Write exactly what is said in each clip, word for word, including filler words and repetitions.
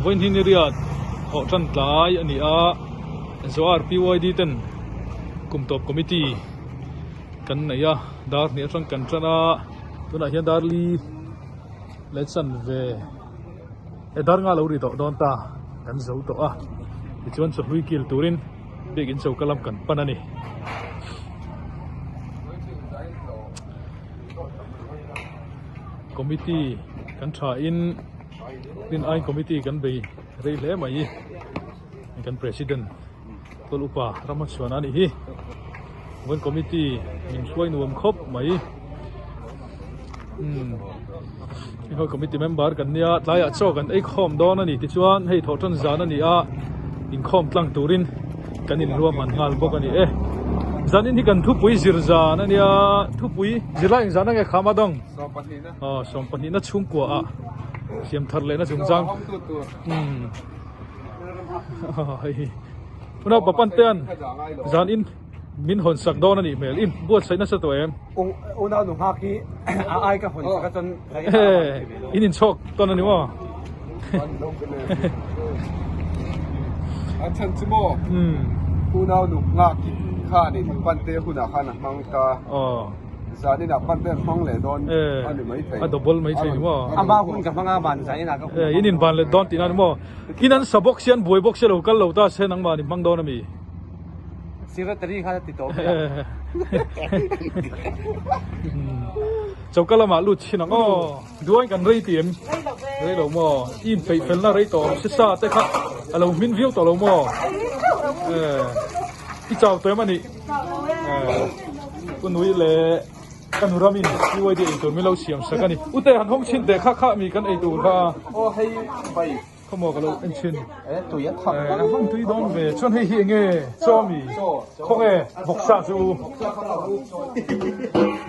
Vawiin hi ni riat hawh ṭan tlai a ni a, Zoar P Y D ten kum tawp committee kan nei a, dar hnih aṭang kan ṭan a, tunah hian dar li leh chanve, e, dar nga lo ri tawh dawn ta, kan zo tawh a. Tichuan, chawhlui kil turin biakin choka lam kan pan a ni. Committee kan ṭha in, tin ai committee kan bei rei hle mai hi. Kan president Tual Upa Ramhotsuana a nih hi. Vawiin committee min hruai nuam khawp mai. Hmm. Hei, committee member kan nia, tlaiah chaw kan ei khawm dawn a ni, tichuan hei thawhṭan zan a ni a, inkhawm tlang turin kan inluahman nghal bawk a ni e. Zanin hi kan thupui zir zan a nia, thupui zir lai eng zan a nge kham a dawng? Sawm pahnihna. Aw, sawm pahnihna chhungkua ah siam thar lehna chungchang. Hmm. Unau pa Pantean zanin min hawnsak dawn a nih hmel. In buatsaih nasa tawh em? U-, unau nunghak hi a ai ka hawnsak a chuan, eh, in inchhawk tawn a ni maw? A chhan chu maw? Hmm. Unau nunghak hi kha ni, Pante hunah khan a hmang ta. Aw. Zaninah Pante hmang leh dawn, eh, a ni mai thei. A double mai thei ni maw? Ama hun ka hmang a, ban zaninah ka hun. Eh, in inban leh dawn tihna ni maw? In an sa bawk si, an buai bawk si, lo kal lo ta se, nangmah ni hmang dawn a mi? Secretary kha ti tawh. Choka lamah lut chin ang aw. Duai kan rei ti em? Rei lo maw? In peih felna rei tawh, sisa te kha a lo hmin viau tawh lo maw? Eh, i chau tawh em a nih? Eh, U Nui leh ka Nu Ramin P Y D ei tur min lo siam sak a ni. Ute, han hawng chin teh kha, kha mi kan ei tur kha. Aw, hei bai. Kha maw ka lo en chin. Eh, tui a thak. Eh, han hawng tui dawn ve. Chuan hei hi eng nge? Chaw mi. Khawnge? Vawksa chu.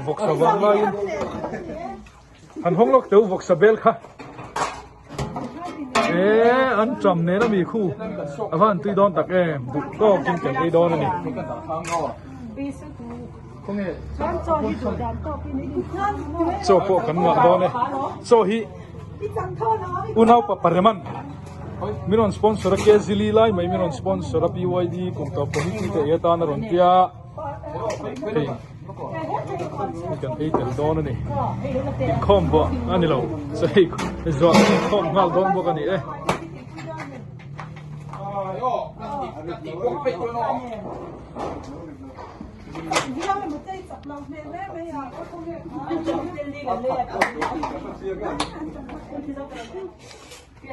Vawksa vang laiin. Han hawng lawk teh u vawksa bel kha. Eh, an ṭam nen a mi khu. A van tui dawn tak em. Duh tawkin kan ei dawn a ni. Chaw pawh kan ngah dawn e. Chaw hi unaupa Pareman min rawn sponsor a, K Z li lai mai min rawn sponsor a, P Y D kum tawp committee te ei atan a rawn tia. Hei, kan ei tel dawn a ni. Inkhawm bawk a ni lo. Sawi, zuah inkhawm nghal dawn bawk a ni e.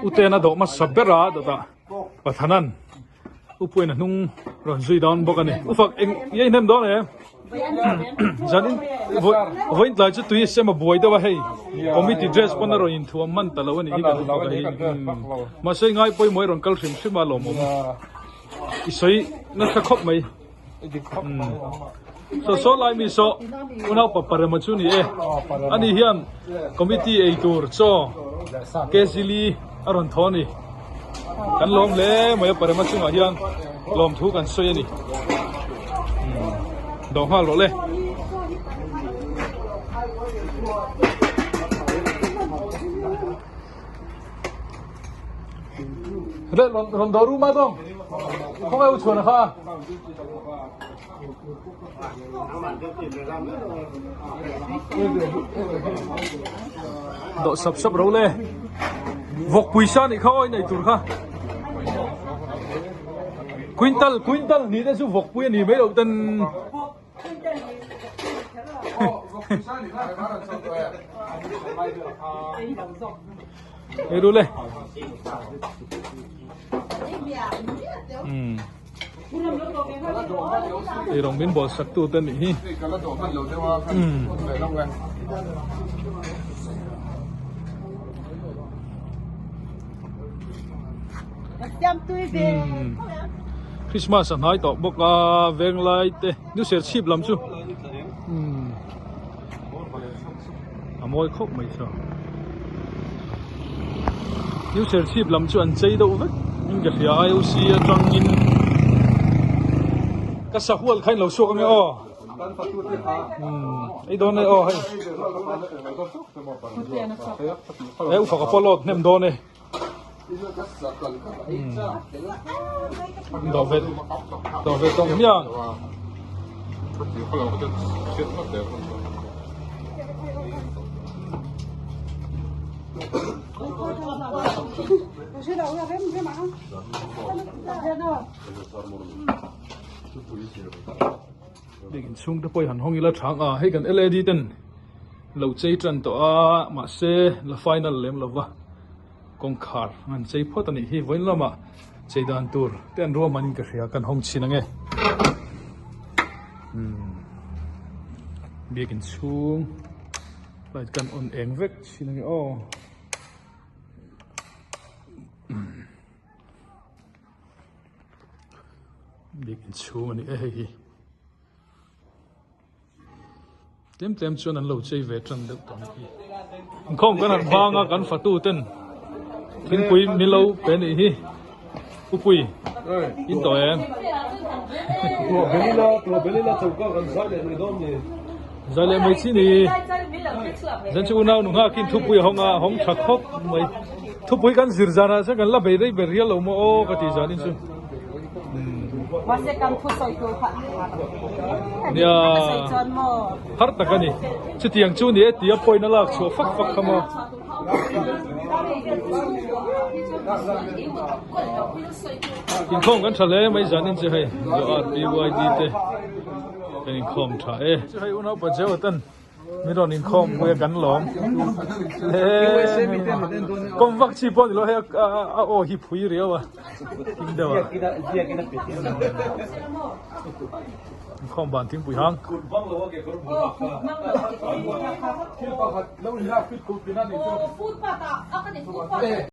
Uten a dawh hmasa ber a, dawtah Pathanan upuina hnung rawn zui dawn bawk a ni. U fak, eng i hnem dawn em? Zanin vawi, vawiin tlai chu tui sem a buai deuh a hei. Committee dress pawn a rawn inthuam man ta lo a ni hi kan u fak a hi. Hmm. Mahse, ngai pawimawh i rawn kal hrim hrim a, lawmawm. I sawi na ṭha khawp mai. Hmm. Saw, saw lai mi saw, unaupa Parema chu ni e. Ani hian committee ei tur chaw K Z li a rawn thaw a ni. Kan lawm hle mai a, Parema chungah hian lawmthu kan sawi a ni. Hmm. Dawh nghal rawh le. Re, rawn, rawn dawh ru ma dawng. Khawnge u chhuan a kha? Dawh sap sap ro le. Vawkpui sa nih kha aw, i nei tur kha. Quintal, quintal hnih te chu vawkpui a ni mai lo ten. Ei ru le. Hmm. Ei rong min bawlsaktu te nih hi. Hmm. Hmm. Christmas a hnai tawh bawk a, veng lai te. New Serchhip lam chu. Hmm. A mawi khawp mai saw. New Serchhip lam chu an chei deuh vek. In ka hria I O C aṭangin ka sahual kha in lo suak ang e aw. Hmm. Ei dawn e aw hei. E u fak a pawh load hnem dawn e. Dawh ve, dawh ve tong miang. Biakin sung te poi han hong ila thang a, hei kan L A D ten lo cei tan tawh a, mahse la final lem lo va. Kongkhar ngan cei phot a nih hi, vawiin lamah cei dan tur te an ruah manin ka hria, kan hong chin ang e. Hmm. Biakin sung light kan on eng vek chin ang e aw. Biakin sung a nih e hei hi. Tlemtlem chuan an lo chei ve tan deuh tawh hi. Inkhawm kan han hmang a, kan fatu ten thingpui mi lo pe nih hi. Pu Pui, in tawh em? Tua belila, tua belila chauka kan zai leh mai dawn ni. Zai leh mai chi ni. Zan chu unau nunghakin thupui a hong a, hong ṭha khawp mai. Thupui kan zir zan ah se kan la bei rei ber hial lo maw aw, ka ti zanin chu. Hmm. Mahse kan thusawi tur kha. Nia. Ka sawi chuan maw. Har tak a ni. Chutiang chu ni e tia point a lak chhuah fak fak kha maw. Inkhawm kan ṭha hle mai zanin che hei. Zo R P Y D te. Kan inkhawm ṭha e. Che hei unau pa cheu a tan. Min rawn inkhawm pui a kan lawm. Le, kawm vak chi pawh ni lo he, a, a, a aw hi phui riau a. Kim deuh a. Inkhawm ban thingpui hang.